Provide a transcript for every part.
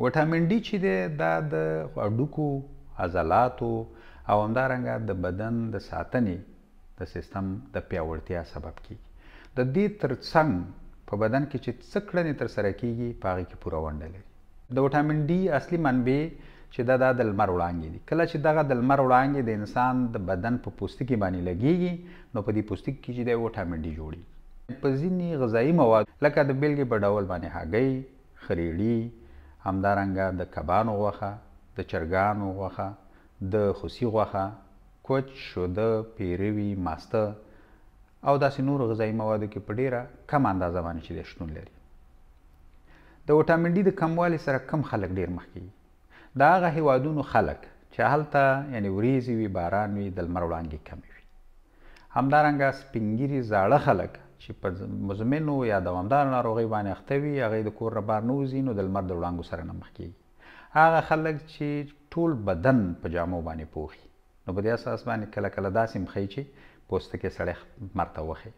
وټامین ډي چې دی دا د هډوکو، عضلاتو او همدارنګه د بدن د ساتنې د سیستم د پیاوړتیا سبب کیږي. د دې ترڅنګ په بدن کې چې څه کړنې ترسره کیږي په هغې کې پوره ونډه لري. د وټامین ډي اصلي منبع چې دا د لمر وړانګې دي. کله چې دغه د لمر وړانګې د انسان د بدن په پوستکي باندې لګیږي نو په دې پوستکي کې چې دی وټامین ډي جوړیږي. په ځینې غذایي مواد لکه د بېلګې په ډول باندې هګۍ، خریړي، همدارنګه د کبانو غوښه، د چرګانو غوښه، د خوسي غوښه، کوچ، شوده، پیروي، ماسته او داسې نورو غذایي موادو کې په ډېره کمه اندازه باندې چې دی شتون لري. د وټامین ډي د کموالي سره کم خلک ډېر مخ کېږي. د هغه هیوادونو خلک چې هلته یعنې وریځې وي، باران وي، د لمر وړانګې کمې وي. همدارنګه سپین ږیري زاړه خلک چې په مزمنو یا دوامدارو ناروغیو باندې اخته وي، هغوی د کور نه بهر نه وځي نو د لمر د وړانګو سره نه مخ کېږي. هغه خلک چې ټول بدن په جامو باندې پوښي نو په دې اساس باندې کله کله داسې هم ښیي چې پوستکی سړی لمر ته وښیي.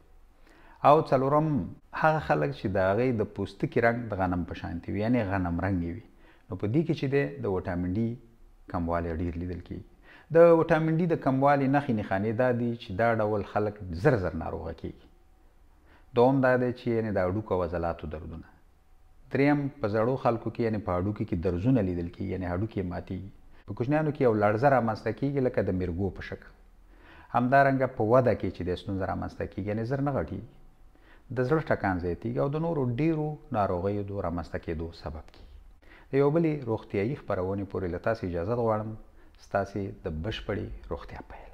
او څلورم هغه خلک چې د هغوی د پوستکي رنګ د غنم په شانتې وي، یعنې غنم رنګي وي، نو په دې کې چې دی د وټامین ډي کموالی ډېر لیدل کېږي. د وټامین ډي د کموالي نښې نښانې دا دي چې دا ډول خلک زر زر ناروغه کېږي. دوم دا دی چې یعنې د هډوکو او عضلاتو دردونه. دریم په زړو خلکو کې یعنې په هډوکي کې درزونه لیدل کېږي، یعنې هډوکي یې ماتېږي. په کوچنیانو کې یو لړزه رامنځته کېږي لکه د میرګو په شکل. همدارنګه په وده کې چې د ستونزه رامنځته کېږي، یعنې زر نه غټېږي، د زړه ټکان زیاتېږي او د نورو ډېرو ناروغیو د رامنځته کېدو سبب کېږي. د یو بلې روغتیایي خپرونې پورې له تاسې اجازه غواړم. ستاسې د بشپړې روغتیا په هیله.